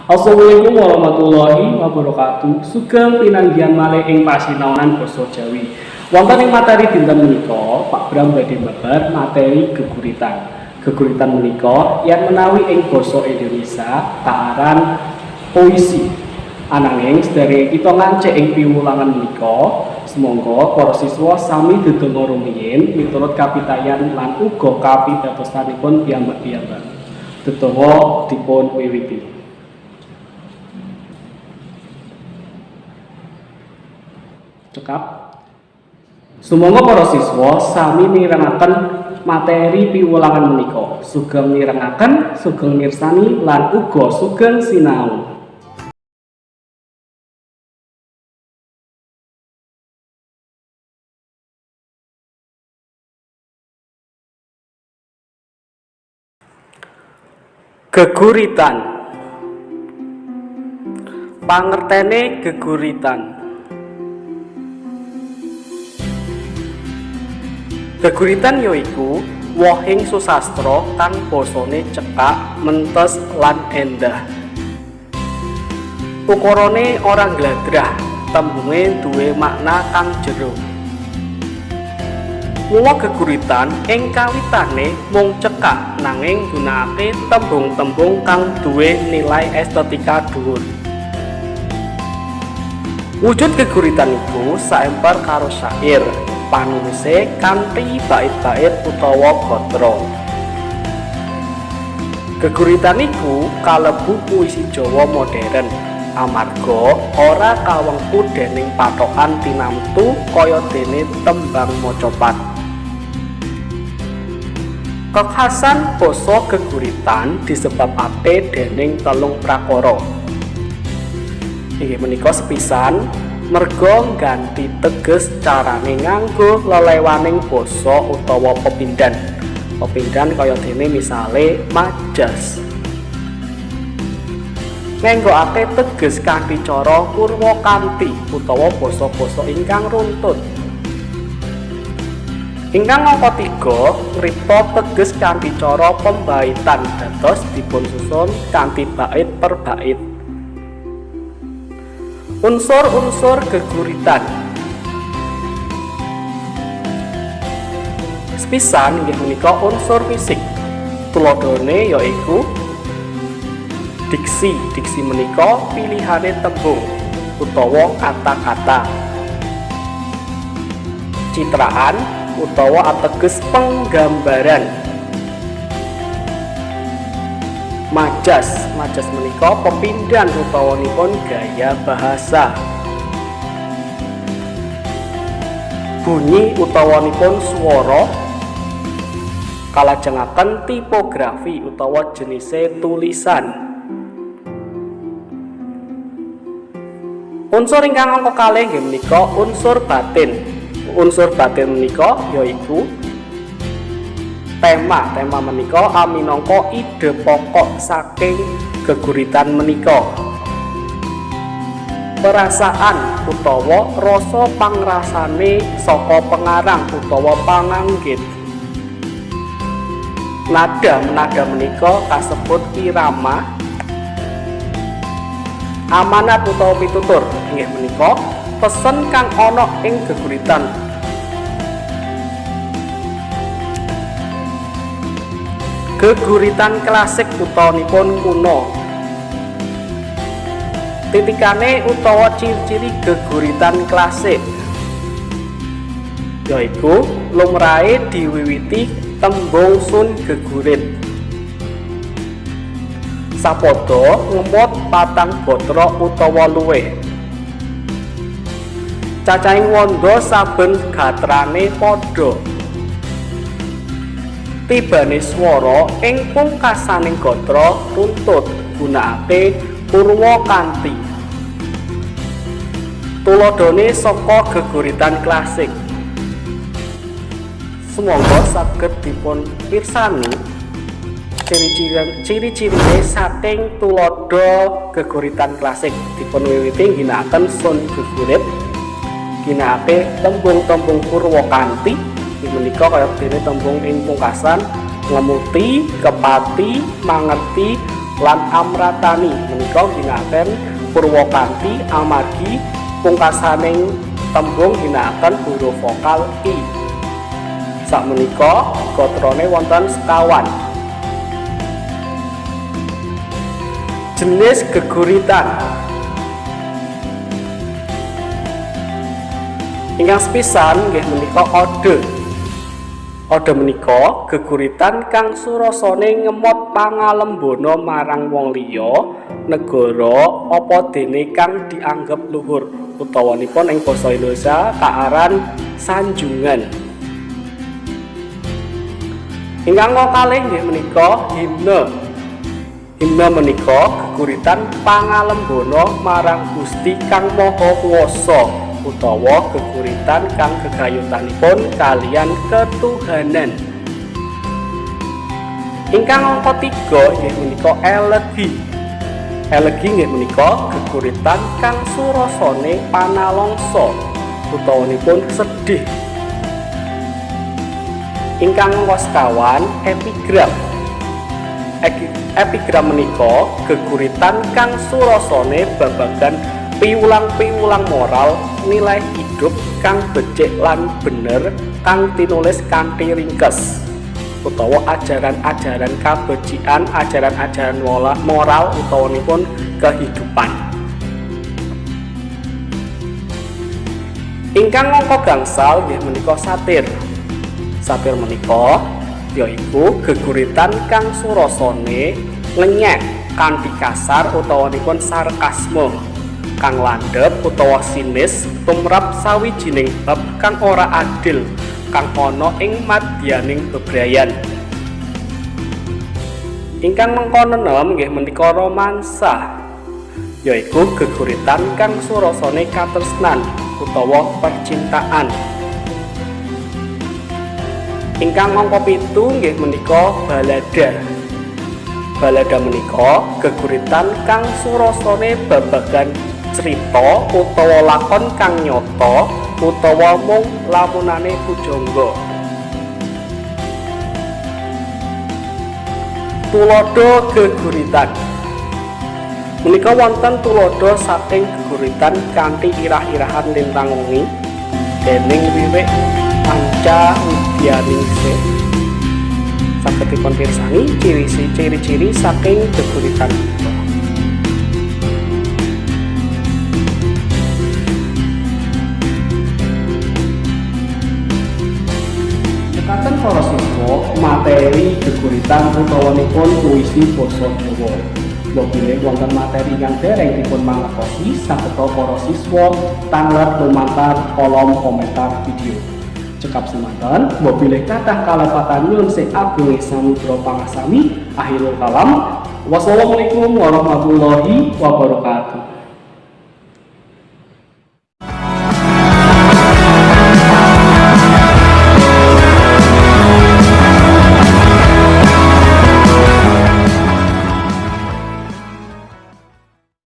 Assalamualaikum warahmatullahi wabarakatuh. Sugeng pinanggihan malih ing pasinaonan basa Jawi. Wonten ing materi dinten menika, Pak Bram badhe babar materi geguritan. Geguritan menika yen menawi ing basa Indonesia kaaran puisi. Ananging sedherek kita ngancik ing piwulangan menika, sumangga para siswa sami dedonga rumiyin miturut kapitayan lan uga kapitadosanipun piyambak-piyambak. Dedonga dipun wiwiti. Cekap. Sumangga para siswa sami mirengaken materi piwulangan menika. Sugeng mirengaken, sugeng mirsani lan uga sugeng sinau. Geguritan. Pangertene geguritan. Geguritan yaiku wohing susastra kang basane cekak, mentes lan endah. Ukarane ora ngladrah, tembunge duwe makna kang jero. Mula geguritan ing kawitane mung cekak nanging nggunakake tembung-tembung kang duwe nilai estetika dhuwur. Wujud geguritan iku saemper karo syair, panulise kanthi bait-bait utawa gatra. Geguritan iku kalebu puisi Jawa modern, amarga ora kawengku dening pathokan tinamtu kaya dene tembang macapat. Kekhasan basa geguritan disebabake dening telung prakara. Inggih menika sepisan, merga ngganti teges carane nganggo lelewaning basa utawa pepindhan. Pepindhan kaya dene misale majas. Ngenggokake teges kanthi cara purwakanthi utawa basa-basa ingkang runtut. Ingkang angka 3, ngripta teges kanthi cara pembaitan dados dipun susun kanthi bait per bait. Unsur-unsur geguritan. Sepisan inggih menika unsur fisik. Tuladhane yaiku diksi. Diksi menika pilihane tembung utawa kata-kata. Citraan utawa ateges penggambaran. Majas. Majas menika pepindhan utawanipun gaya bahasa. Bunyi utawanipun swara. Kalajengaken tipografi utawa jenise tulisan. Unsur ingkang angka kalih inggih menika unsur batin. Unsur batin menika yaiku tema. Tema menika aminangka ide pokok saking geguritan menika. Perasaan utawa rasa pangrasane saka pengarang utawa panganggit. Nada. Nada menika kasebut irama. Amanat utawa pitutur inggih menika pesen kang ana ing geguritan. Geguritan klasik utawanipun kuno. Titikane utawa ciri-ciri geguritan klasik yaiku lumrahe diwiwiti tembung sun gegurit. Sapada ngemot patang gatra utawa luwih. Cacahing wanda saben gatrane padha. Tibane swara ing pungkasaning gatra runtut gunakake purwakanthi. Tuladhane saka geguritan klasik. Sumangga saged dipun pirsani ciri-cirine saking tuladha geguritan klasik. Dipun wiwiti ngginakaken sun gegurit, ginakake tembung-tembung purwakanthi menika kaya dene tembung ing pungkasan ngemuti, kepati, mangerti, lan Amratani menika ginakaken purwakanthi amargi pungkasaning tembung ginakaken huruf vokal i. Sakmenika gatrane wonten sekawan. Jenis geguritan. Ingkang sepisan nggih menika ode. Ode menika geguritan kang surasane ngemot pangalembana marang wong liya, negara apa dene kang dianggep luhur utawanipun ing basa Indonesia kaaran sanjungan. Ingkang kalih nggih menika himne. Himne menika geguritan pangalembana marang Gusti Kang Maha Kuwasa utawa geguritan kang gegayutanipun kaliyan ketuhanan. Ingkang angka 3 nggih menika elegi. Elegi nggih menika geguritan kang surasane panalongsa utawanipun sedih. Ingkang angka sekawan epigram. Epigram menika geguritan kang surasane babagan piwulang-piwulang moral, nilai hidup kang becik lan bener kang tinulis kanthi ringkes utawa ajaran-ajaran kabecikan, ajaran-ajaran moral utawanipun kehidupan. Ingkang angka gangsal nggih menika satir. Satir menika yaiku geguritan kang surasane ngenyek kanthi kasar utawanipun sarkasme kang landhep utawa sinis tumrap sawijining bab kang ora adil kang ana ing madyaning bebrayan. Ingkang angka 6 nggih menika romansa, yaiku geguritan kang surasane katresnan utawa percintaan. Ingkang angka 7 nggih menika balada. Balada menika geguritan kang surasane babagan crita utawa lakon kang nyata utawa mung lamunane pujangga. Tuladha geguritan. Menika wonten tuladha saking geguritan kanthi irah-irahan lintang wengi dening Wiwik Panca Widyaningsih. Saged dipun pirsani ciri-ciri saking geguritan punika. Mekaten para siswa materi geguritan utawanipun puisi basa Jawa. Mbok bilih wonten materi ingkang dereng dipun mangertosi saged para siswa tanglet lumantar kolom komentar video. Cekap semanten, mbok bilih kathah kalepatan nyuwun sing agunge samudra pangasami. Akhirul kalam, wassalamualaikum warahmatullahi wabarakatuh.